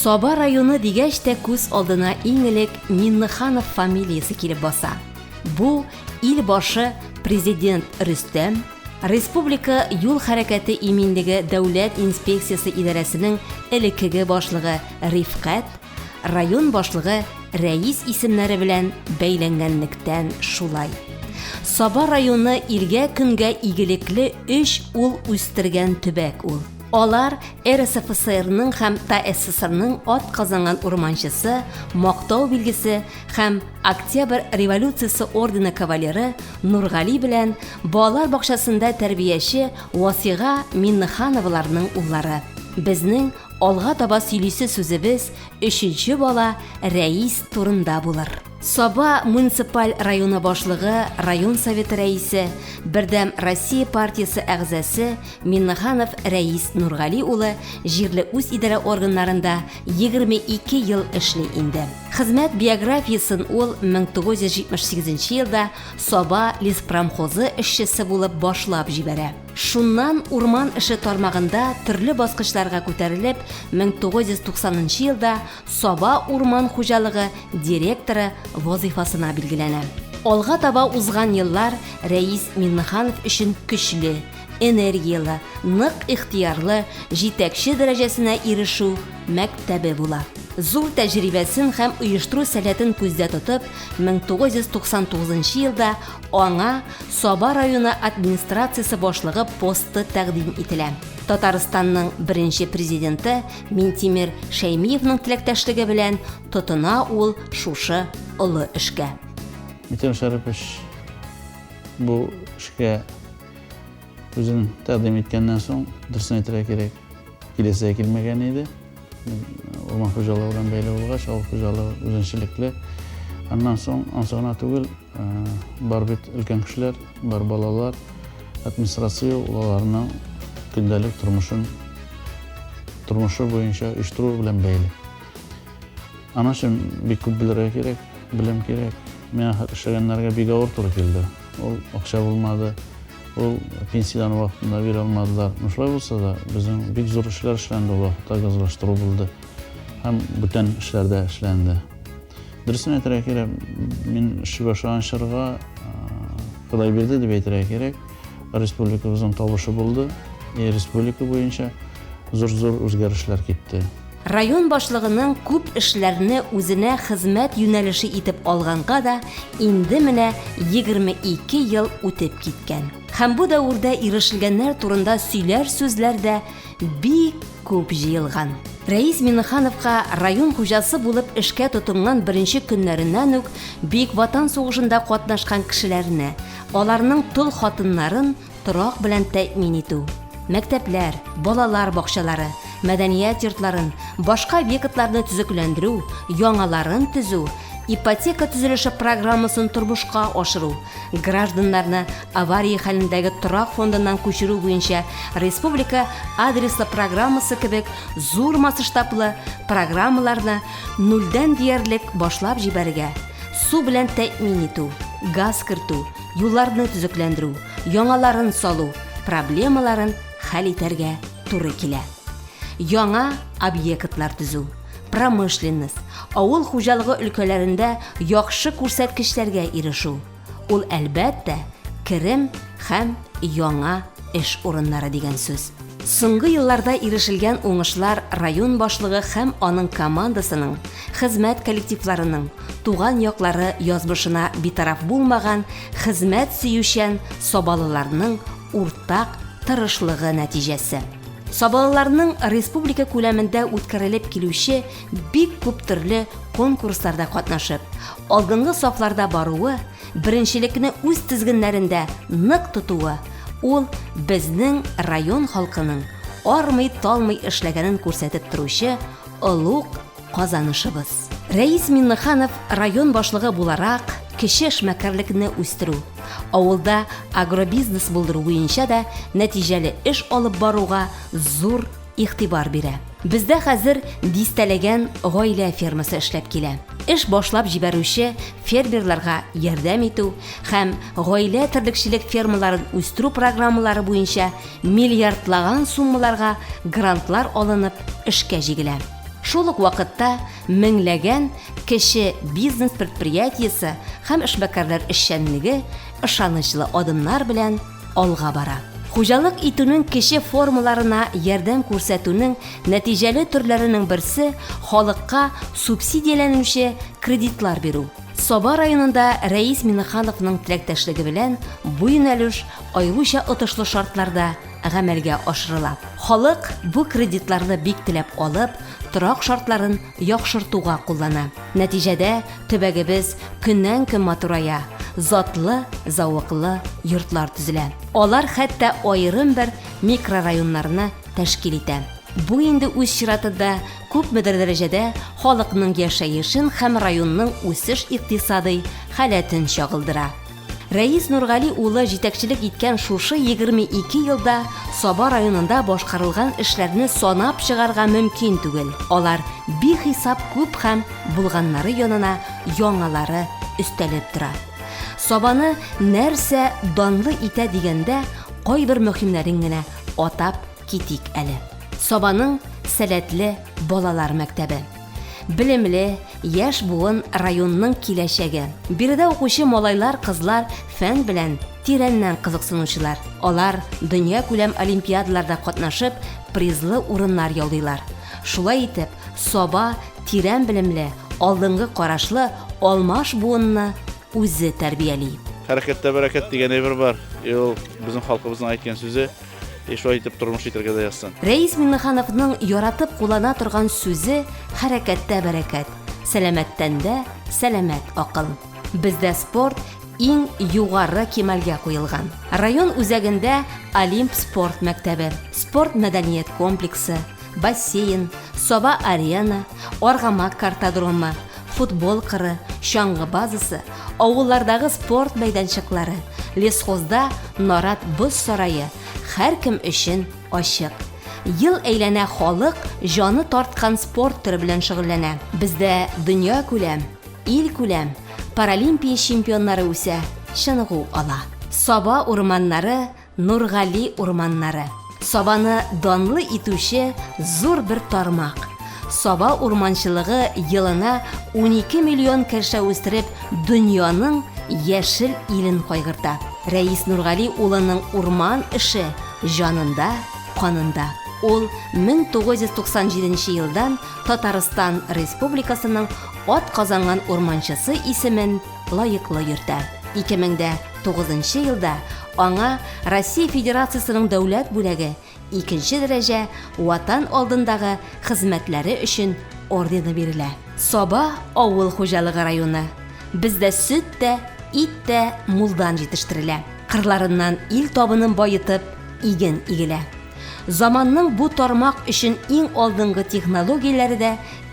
Саба районы дигәч тә күз алдына иң элек Миннеханов фамилиясе килеп баса. Бу ил башы президент Рөстәм, Республика юл хәрәкәте иминлеге дәүләт инспекциясе идарәсенең элеккеге башлыгы Рифкать, район башлыгы Рәис исемнәре белән бәйләнгәнлектән шулай. Саба районы илгә-көнгә игелекле өч ул үстергән төбәк ул. Алар РСФСРның һәм ТАССРның атказанган урманчысы, Мактау билгесе һәм Октябрь революциясе ордены кавалеры Нургали белән балалар бакчасында тәрбияче Васига Миннехановаларның уллары. Безнең алга таба сөйлисе сүзебез өченче бала Рәис турында булыр. Саба муниципаль районы башлыгы, район советы рәисе, Бердәм Россия партиясе әгъзасы Миннеханов Рәис Нургали улы җирле үзидарә органнарында 22 ел эшли инде. Хезмәт биографиясен ул 1978 елда Саба леспромхозы эшчесе булып башлап җибәрә. Шуннан урман эше тармагында төрле баскычларга күтәрелеп, 1990 нчы елда Саба урман хуҗалыгы директоры вазыйфасына билгеләнә. Алга таба узган еллар Рәис Миңнеханов өчен көчле, энергияле, нык ихтыярлы җитәкче дәрәҗәсенә ирешү мәктәбе була. Зур тәҗрибәсен һәм оештыру сәләтен күздә тотып, 1999 елда аңа Саба районы администрациясе башлыгы посты тәкъдим ителә. Татарстанның беренче президенты Минтимер Шәймиевның теләктәшлеге белән тотына ул шушы олы эшкә. Минтимер Шәрипович бу эшкә үзен тәкъдим иткәннән соң, дөресен әйтергә кирәк, киләсе дә килмәгән иде. Урман хуҗалыгы белән бәйле булгач, авыл хуҗалыгы үзенчәлекле. Аннан соң, ансы гына түгел, бар бит өлкән кешеләр, бар балалар, администрация ул аларның көндәлек тормышын тормышы буенча оештыру белән бәйле. Аның өчен бик күп белергә кирәк, белем кирәк. Миңа эшләгәннәргә бик авыр туры килде. Ул акча булмады, ул пенсияне вакытында бирә алмадылар. Ну, шулай булса да, безнең бик зур эшләр эшләнде ул вакытта, газлаштыру булды һәм бүтән эшләр дә эшләнде. Дөресен әйтергә кирәк, мин эшли башлаган чорга Ходай бирде дип әйтергә кирәк. Республикабызның табышы булды. И республика буенча зур-зур үзгәрешләр китте. Район башлыгының күп эшләрне үзенә хезмәт юнәлеше итеп алганга да инде менә 22 ел үтеп киткән. Һәм бу дәвердә ирешелгәннәр турында сөйләр сүзләр дә бик күп җыелган. Рәис Миннехановка район хуҗасы булып эшкә тотынган беренче көннәреннән үк Бөек Ватан сугышында катнашкан кешеләрне, аларның тол хатыннарын торак белән тәэмин итү, мәктәпләр, балалар бакчалары, мәдәният йортларын, башка объектларны төзекләндерү, яңаларын төзү, ипотека төзелеше программасын тормышка ашыру, гражданнарны авария хәлендәге торак фондыннан күчерү буенча республика адреслы программасы кебек зур масштаблы программаларны нульдән диярлек башлап җибәрергә, су белән тәэмин итү, газ кертү, юлларны төзекләндерү, яңаларын салу проблемаларын хәл итәргә туры килә. Яңа объектлар төзү, промышленность, авыл хуҗалыгы өлкәләрендә яхшы күрсәткечләргә ирешү, ул, әлбәттә, керем һәм яңа эш урыннары дигән сүз. Соңгы елларда ирешелгән уңышлар район башлыгы һәм аның командасының, хезмәт коллективларының, туган яклары язмышына битараф булмаган хезмәт сөючән сабалыларның уртак тырышлыгы нәтиҗәсе. Сабалыларның республика күләмендә үткәрелеп килүче бик күп төрле конкурсларда катнашып, алдынгы сафларда баруы, беренчелекне үз тезгеннәрендә нык тотуы, ул безнең район халкының армый-талмый эшләгәнен күрсәтеп торучы олуг казанышыбыз. Рәис Миннеханов район башлыгы буларак кече эшмәкәрлекне үстерү, авылда агробизнес булдыру буенча да нәтиҗәле эш алып баруга зур игътибар бирә. Бездә хәзер дистәләгән гаилә фермасы эшләп килә. Эш башлап җибәрүче фермерларга ярдәм итү һәм гаилә терлекчелек фермаларын үстерү программалары буенча миллиардлаган суммаларга грантлар алынып эшкә җигелә. Шул ук вакытта меңләгән кече бизнес предприятиесе һәм эшмәкәрләр эшчәнлеге ышанычлы адымнар белән алга бара. Хуҗалык итүнең кече формаларына ярдәм күрсәтүнең нәтиҗәле төрләренең берсе, халыкка субсидияләнүче кредитлар бирү. Саба районында Рәис Миннехановның теләктәшлеге белән бу юнәлеш аеруча отышлы шартларда гамәлгә ашырыла. Халык бу кредитларны бик теләп алып, торак шартларын яхшыртуга куллана. Нәтиҗәдә, төбәгебез көннән-көн матурая, затлы, зәвыклы йортлар төзелә. Алар хәтта аерым бер микрорайоннарны тәшкил итә. Бу инде үз чиратында күпмедер дәрәҗәдә халыкның яшәешен һәм районның үсеш-икътисадый халәтен чагылдыра. Рәис Нургали улы җитәкчелек иткән шушы 22 елда Саба районында башкарылган эшләрне санап чыгарга мөмкин түгел. Алар бихисап күп һәм булганнары янына яңалары өстәлеп тора. Сабаны нәрсә данлы итә дигәндә, кайбер мөһимнәрен генә атап китик әле. Сабаның сәләтле балалар мәктәбе. Белемле, яшь буын районның киләчәге. Биредә укучы малайлар, кызлар фән белән тирәннән кызыксынучылар. Алар дөньякүләм олимпиадаларда катнашып, призлы урыннар яулыйлар. Шулай итеп, Саба тирән белемле, алдынгы карашлы алмаш буынны үзе тәрбияли. Хәрәкәттә бәрәкәт дигән әйбер бар. И ул безнең халкыбызның әйткән сүзе. И шулай итеп тормыш итәргә дә язсын. Рәис Миңнехановның яратып куллана торган сүзе хәрәкәттә бәрәкәт, сәламәт тәндә сәламәт акыл. Бездә спорт иң югары кимәлгә куелган. Район үзәгендә Олимп спорт мәктәбе, спорт-мәдәният комплексы, бассейн, Саба-арена, Аргамак картодромы, футбол кыры, чаңгы базасы, авыллардагы спорт мәйданчыклары, лесхозда Нарат боз сарае һәркем өчен ачык. Ел әйләнә халык җаны тарткан спорт төре белән шөгыльләнә. Бездә дөньякүләм, илкүләм паралимпия чемпионнары үсә, чыныгу ала. Саба урманнары Нургали урманнары. Сабаны данлы итүче зур бер тармак. Саба урманчылыгы елына 12 миллион кәлшә үстереп, дөньяның яшел илен кайгырта. Рәис Нургали улының урман эше җанында, канында. Ул 1997 елдан Татарстан Республикасының атказанган урманчысы исемен лаеклы йөртә. 2009 елда аңа Россия Федерациясенең дәүләт бүләге, икенче дәрәҗә Ватан алдындагы хезмәтләре өчен ордены бирелә. Саба авыл хуҗалыгы районы. Бездә сөт тә, ит тә мулдан җитештерелә. Кырларыннан ил табынын баетып, иген игелә. Заманның бу тармак өчен иң алдынгы технологияләре дә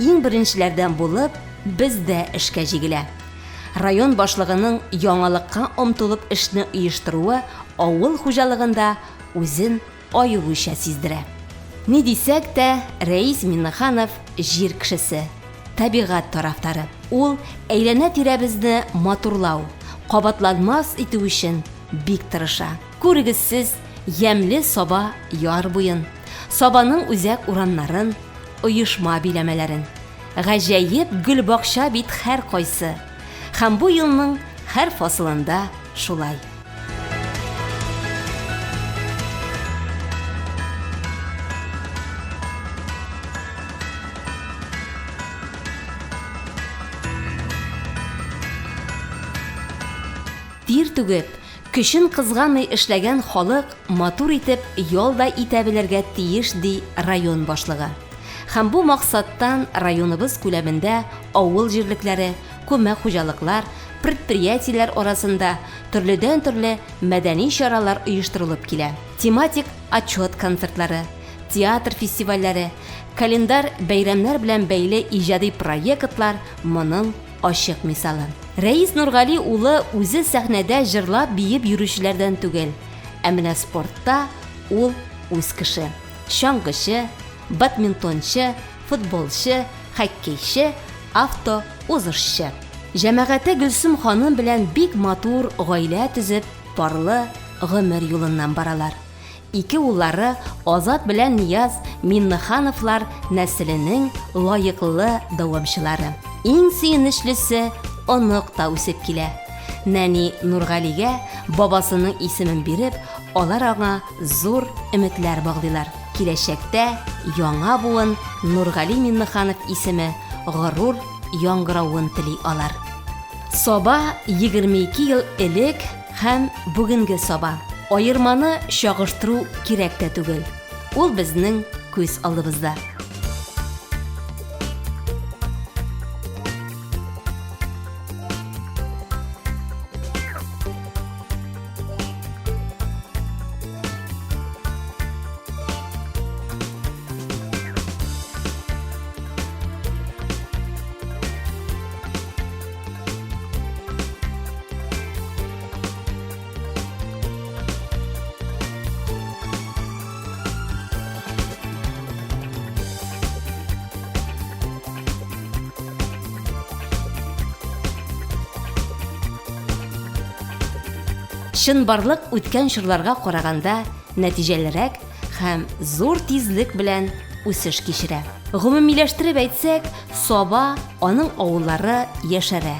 иң беренчеләрдән булып бездә эшкә җигелә. Район башлыгының яңалыкка омтылып эшне оештыруы авыл хуҗалыгында үзен аеруча сиздерә. Ни дисәк тә, Рәис Миннеханов җир кешесе, табигать тарафдары. Ул әйләнә-тирәбезне матурлау, кабатланмас итү өчен бик тырыша. Күрегез сез ямьле Саба яр буен, Сабаның үзәк урамнарын, оешма биләмәләрен. Гаҗәеп гөлбакча бит һәркайсы. Һәм бу елның һәр фасылында шулай. Тир түгеп, көчен кызганмый эшләгән халык матур итеп ял да итә белергә тиеш, ди район башлыгы. Һәм бу максаттан районыбыз күләмендә авыл җирлекләре, күмәк хуҗалыклар, предприятиеләр арасында төрледән-төрле мәдәни чаралар оештырылып килә. Тематик отчет концертлары, театр фестивальләре, календарь бәйрәмнәр белән бәйле иҗади проектлар моның ачык мисалы. Рәис Нургали улы үзе сәхнәдә җырлап-биеп йөрүчеләрдән түгел, ә менә спортта ул үз кеше. Чаңгычы, бадминтончы, футболчы, хоккейчы, авто узышчы. Җәмәгате Гөлсем ханым белән бик матур гаилә төзеп, парлы гомер юлыннан баралар. Ике уллары Азат белән Нияз Миннехановлар нәселенең лаеклы дәвамчылары. Иң сөенечлесе, онык та үсеп килә. Нәни Нургалигә бабасының исемен биреп, алар аңа зур өметләр баглыйлар. Киләчәктә яңа буын Нургали Миннеханов исеме горур яңгыравын тели алар. Саба 22 ел элек һәм бүгенге Саба. Аерманы чагыштыру кирәк тә түгел. Ул безнең күз алдыбызда. Чынбарлык үткән чорларга караганда нәтиҗәлерәк һәм зур тизлек белән үсеш кичерә. Гомумиләштереп әйтсәк, Саба, аның авыллары яшәрә.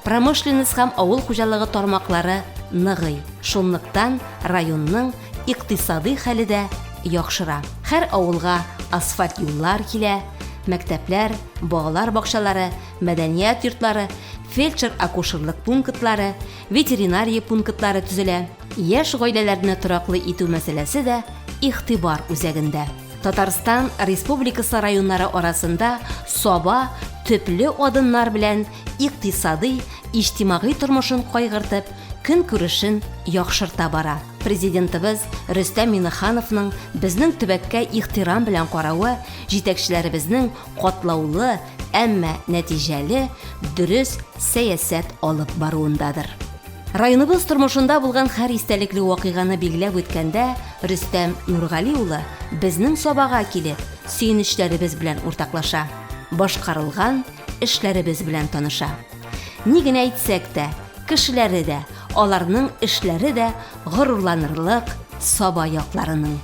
Промышленность һәм авыл хуҗалыгы тармаклары ныгый. Шунлыктан районның икътисадый хәле дә яхшыра. Һәр авылга асфальт юллар килә, мәктәпләр, балалар бакчалары, мәдәният йортлары, фельдшер-акушерлык пунктлары, ветеринария пунктлары төзелә. Яшь гаиләләрне тораклы итү мәсьәләсе дә игътибар үзәгендә. Татарстан Республикасы районнары арасында Саба төпле адымнар белән икътисадый, иҗтимагый тормышын кайгыртып, көнкүрешен яхшырта бара. Президентыбыз Рөстәм Миңнехановның безнең төбәккә ихтирам белән каравы, җитәкчеләребезнең катлаулы, әмма нәтиҗәле, дөрес сәясәт алып баруындадыр. Районыбыз тормышында булган һәр истәлекле вакыйганы билгеләп үткәндә, Рөстәм Нургали улы безнең Сабага килеп, сөенечләребез белән уртаклаша, башкарылган эшләребез белән таныша. Ни генә әйтсәк тә, кешеләре дә, аларның эшләре дә горурланырлык Саба якларының.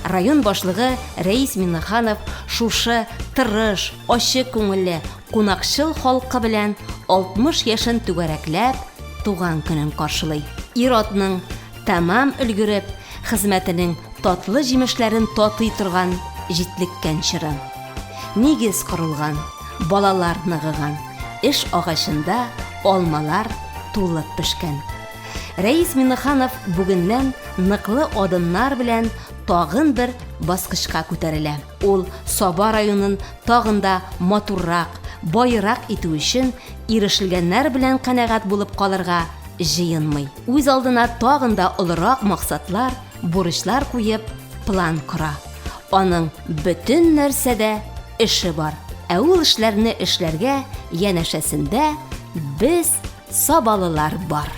Район башлыгы Рәис Миннеханов шушы тырыш, ачык күңелле, кунакчыл халкы белән 60 яшен түгәрәкләп, туган көнен каршылый. Ир-атның тәмам өлгереп, хезмәтенең татлы җимешләрен татый торган җитлеккән чоры. Нигез корылган, балалар ныгыган, эш агачында алмалар тулып пешкән. Рәис Миннеханов бүгеннән ныклы адымнар белән тагын бер баскычка күтәрелә. Ул Саба районын тагын да матуррак, баерак итү өчен ирешелгәннәр белән канәгать булып калырга җыенмый. Үз алдына тагын да олырак максатлар, бурычлар куеп, план кора. Аның бөтен нәрсәдә эше бар. Ә ул эшләрне эшләргә янәшәсендә без, сабалылар бар.